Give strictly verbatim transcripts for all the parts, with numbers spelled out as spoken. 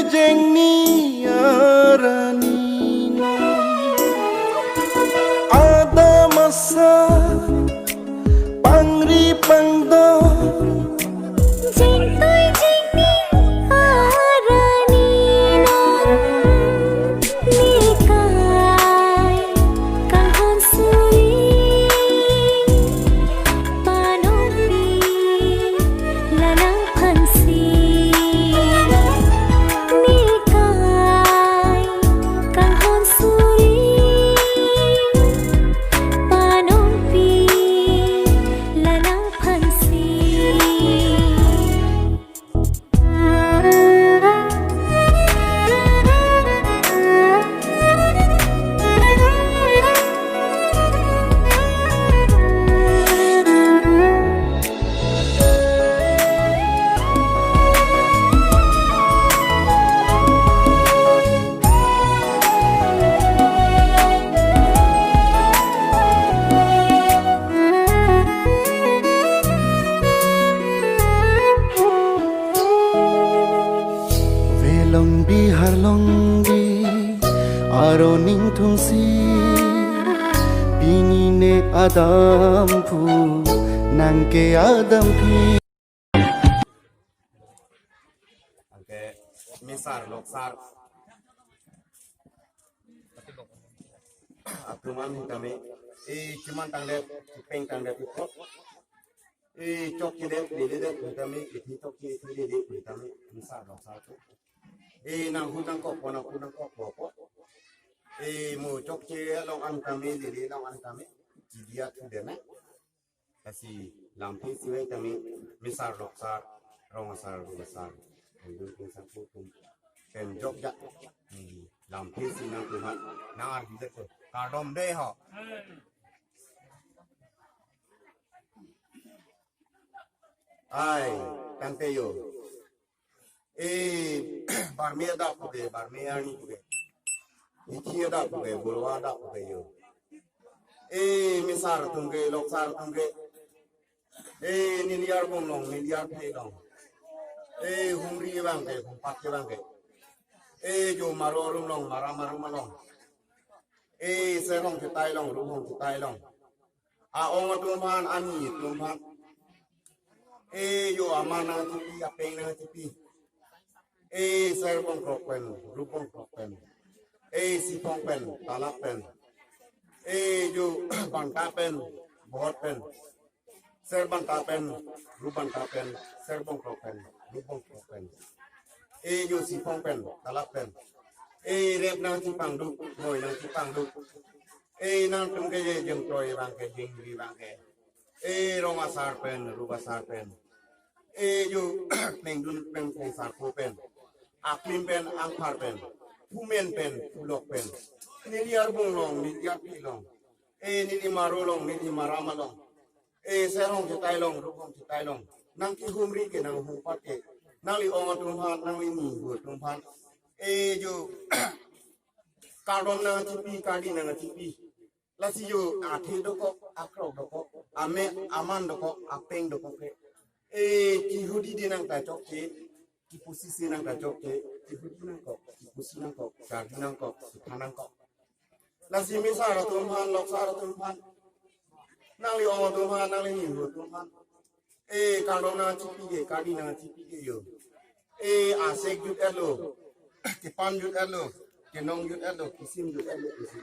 Jengni arani non. Adam asa pangri pangdo. Jengtui jengni arani non. Nekai kanghon suri. Panopi la nangphansi. Nekai kanghon suri. Panopi la nangphansi. Velong Bihar longdi aro ningthungsi pini ne Adam phu nangke Adam phi. Anke mesar loksar atum an kami, eh, keman tangdet, kepeng tangdet ipot. Eh, chokchedet, leledet kami, ithi chokche, ithi lele kami, mesar loksar tu. Eh, nang hu nangkok po, nang hu nangkok po po. Eh, mo chokche along an kami, lele along an kami, chidiat hu dena. Lasi lamthe isi vang kami mesar loksar, rong asar, rong asar. Hindun king sangpu atum pen jokjak. Hmm. Lamthe isi nangtum aphan nang-arjudet ko. Kardom dei ho. Ai, tangte yo. Eh, barme adap puke, barme arni puke. Ithi adap puke, borwa adap puke yo. Eh, mesar atum ke, loksar atum ke. Eh, neli arbung long, neli arphe long. Eh, humri abang ke, humpat ke abang ke. Eh, jo maro arum long, mara marum along. Eh, serhong chetai long, ruhong chetai long. A-ong atum aphan, ani atum aphan. Eh, jo aman nangchipi, apeng nangchipi. Eh, serbong krok pen, rupong krok pen. Eh, sipong pen, talap pen. Eh, jo bangka pen, bohot pen. Serbangka pen, rubangka pen, serbong krok pen, rupong krok pen. Eh, jo sipong pen, talap pen. Eh, rep nangchipangduk, moi nangchipangduk. Eh, nangtum ke je jengtroi abang ke, jengri abang ke. Eh, rong asar pen, ruk asar pen. Eh, jo pengdun pen, peng sarpo pen. Aklim pen, angphar pen. Phumen pen, phulok pen. Neli arbung long, neli arphe long. Eh, neli maro long, neli maram along. Eh, serhong chetai long, ruhong chetai long. Nangkehumri ke, nanghumpat ke. Nangli ong atum aphan, nangli ni hu atum aphan. Eh, jo kardom nangchipi, kardi nangchipi. Lasi jo athe dokok, akrok dokok, ame aman dokok, apeng dokok ke. Eh, kehudi di nangta chokche, kepusi si nangta chokche, kehudi nangkok, kepusi nangkok, kardi nangkok, sutha nangkok. Lasi mesar atum aphan, loksar atum aphan. Nangli ong atum aphan, nangli ni hu atum aphan. Eh, kardom nangchipi ke, kardi nangchipi ke yo. Eh, asek jut etlo, kepan jut etlo, kenong jut etlo, kisim jut etlo, kisim.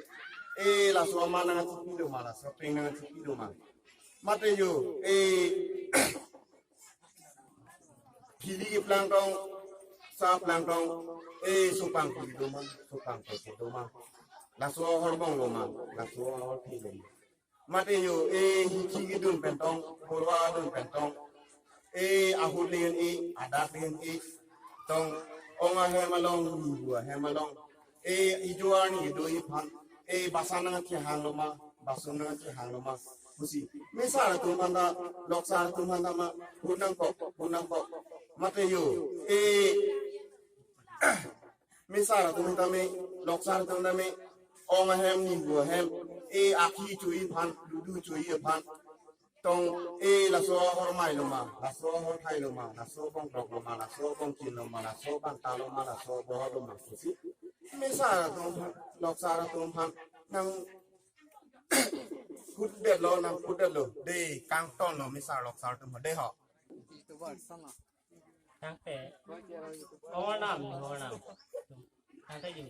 Eh, laso aman nangchipi do ma, laso apeng nangchipi do ma. Mate yo, eh, phili plangtong, sa plangtong, eh, supang phili do ma, supang phili do ma. Laso horbong lo ma, laso hor phili. Mate yo, eh, hichi kedun pen tong, borwa dun pen tong. Eh, ahut len eh, adat len eh. Tong, ong ahem along, ni hu ahem along. Eh, ijo arni do iphan. Eh, basan nangchehang lo ma, basun nangchehang lo ma. Pusi. Mesar atum aphan ta, loksar atum aphan ta ma, hu nangkok, hu nangkok. Mate yo, eh, mesar atum tame, loksar atum tame, ong ahem, ni hu ahem, eh, akhi chui aphan, dudu chui aphan. Tong e laso ahormai lo ma, laso ahorthai lo ma, laso bongkrok lo ma, laso bongchin lo ma, laso banta lo ma, laso bohot lo ma pusi, Misar atum, Loksar atum aphan nangkutdet lo, nangkutdet lo. Dei kangton lo Misar Loksar atum, dei ho. Tangte, onam, onam. Tangte ju.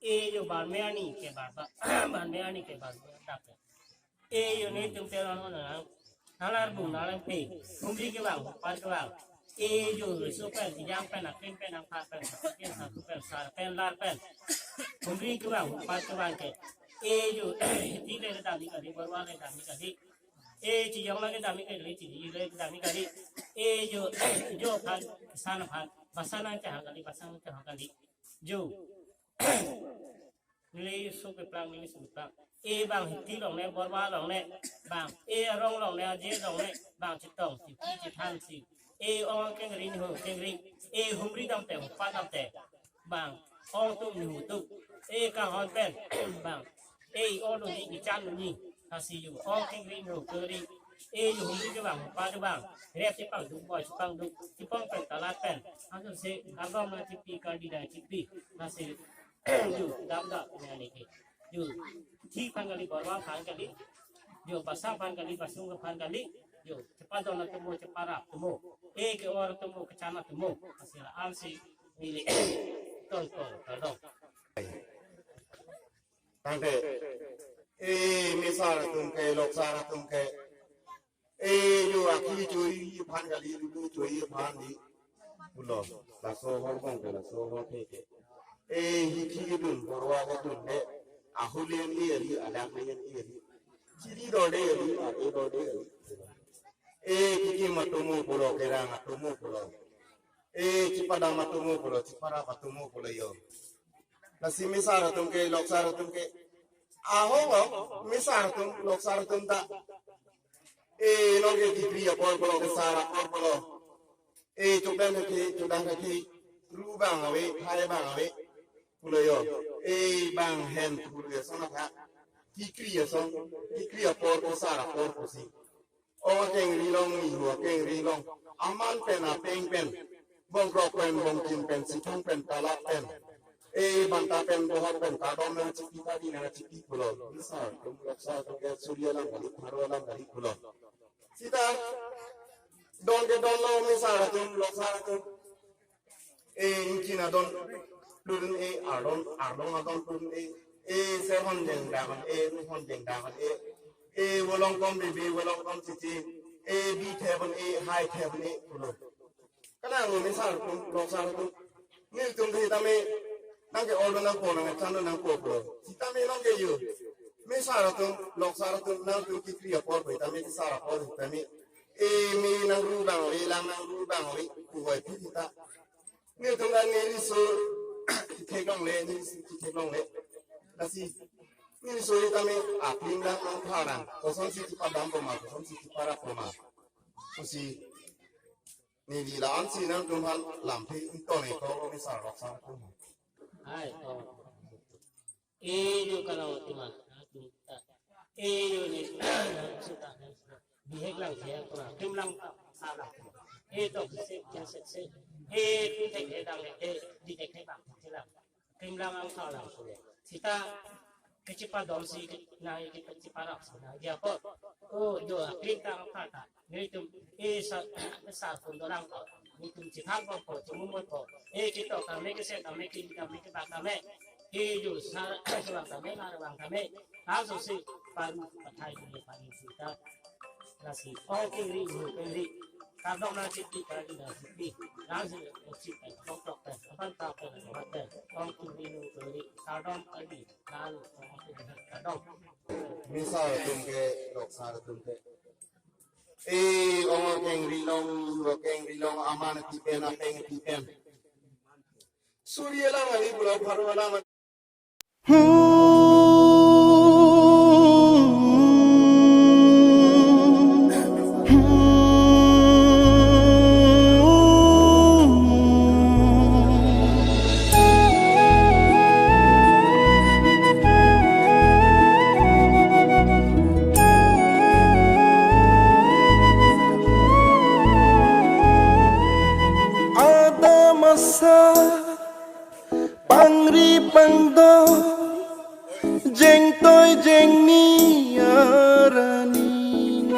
E ju barme arni ke bar, bar, barme arni ke bar, bar, dak. E ju netum teron onam. Nalar bung, nalar pe. Humri kevang, par kevang. E ju riso pen, jang pen, akim pen, angpha pen, akim satu pen, sar pen, lar pen. Humri kevang, par kevang ke. E ju, ti le kedam ni kali, barwa le kedam ni kali. E chijong le kedam ni kali, chiji le kedam ni kali. E jo, jo aphan, san aphan, basan nangchehang kali, basan nangchehang kali. Jo. Neli su keplang, neli su keplang. E bang Hiti along le, Borwa along le, bang. E arong along le, aje along le, bang chetong, chephi, chethan si. E ong kengri, nihu kengri. E humri damte, hupa damte. Bang, ong atum nihu atum. E kanghon pen, bang. E ong doni, kechan doni. Lasi ju, ong kengri, nihu kengri. E ju humri kevang, hupa kevang. Rep chepangduk, boi chepangduk. Chepong pen, talat pen. Ansi, kardom nangchepi, kardi nangchepi. Lasi, ju, dam dam, ne ani ke. Ju, Hiti aphan kali, Borwa aphan kali. Ju, basa aphan kali, basung aphan kali. Ju, chepadon atomo, cheparap atomo. E ke-or atomo, kechan atomo. Lasi la-ansi neli ton ton, kardom. Tangte, e Misar atum ke, Loksar atum ke, e ju akhi choi aphan kali, lulu choi aphan di pulo, laso horbong ke, laso horthe ke. E Hiti kedun, Borwa kedun ke, ahuli an e ari, adak le an e ari. Chiri do de ari, a e do de ari. E kikim atomo pulo, kerang atomo pulo. E chepadam atomo pulo, cheparap atomo pulo jo. Lasi Misar atum ke, Loksar atum ke. Ahok, Misar atum, Loksar atum ta. E nonke kekri apor pulo, kesar apor pulo. E chokdam ke, chodang ke, ru bang ave, thai bang ave. Pulo jo. E bang hen pulo jo, sona tha. Kekri ason, kekri apor, kesar apor pusi. Ong kengri long, nihu kengri long. Aman pen, apeng pen. Bongkrok pen, bongchin pen, chethang pen, talat pen. E banta pen, bohot pen, kardom nangchepi, kardi nangchepi pulo. Misar atum, Loksar atum ke suri alam kali, pharo alam kali pulo. Sita, don ke don lo Misar atum, Loksar atum. E ingchin adon plun e, ardon, ardon adon plun e, e serhon jeng dagon e, ruhon jeng dagon e, e volongkom bibi, volongkom chichi, e bi thebon e, hai thebon e pulo. Kanang lo Misar atum, Loksar atum. Nelitum sitame nangke-or nangpo, nangchan nangpo pulo. Sitame nonke ju. Misar atum, Loksar atum, nangtum kekri apor pu sitame, kesar apor pu sitame. E me nangru bang ave, lang nangru bang ave, puvoiphit sita. Nelitum la neli so kethek longle, neli so kethek longle. Lasi neli so sitame aklim lang angtha lang. Kosonsi chepadam po ma, kosonsi cheparap po ma pusi neli la-ansi nangtum aphan lamthe ington-e ko, Misar Loksar atum. Hai, to. E jo kalau tema. E jo ne suta. Bihek lang, bihek lang. Tim lang, salah. E to, se, se, se. E tim tek, e dang, e di tek, e bang, tim lang. Tim lang ang salah. Sita kechepadon si nang, kecheparap si nang. Dia ko. O jo, tim tang kata. Nelitum, e sa, sa pun dolang ko. Nelitum chethang ko, ko, chemumot ko. E ketok tame, keset tame, kili tame, kebak tame. E jo, sa, sulang tame, larwang tame. Langsung si paru pathai ko, paru sita. Lasi, ong kengri, nihu kengri. Kardom nangchepi, kardi nangchepi. Langsung si pen, tok tok pen, apan tau pen, apan pen. Ong kengri, nihu kengri. Kardom, kardi, lalu, ong kengri, kardom. Misar atum ke, Loksar atum ke. E, ong kengri long, ru kengri long, aman tipen, apeng tipen. Suri alam kali pulo, pharo alam. pangdo, jengtoi jengni arani.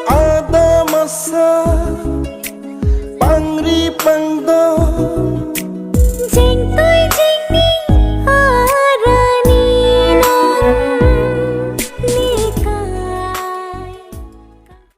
Adam asa pangri pangdo,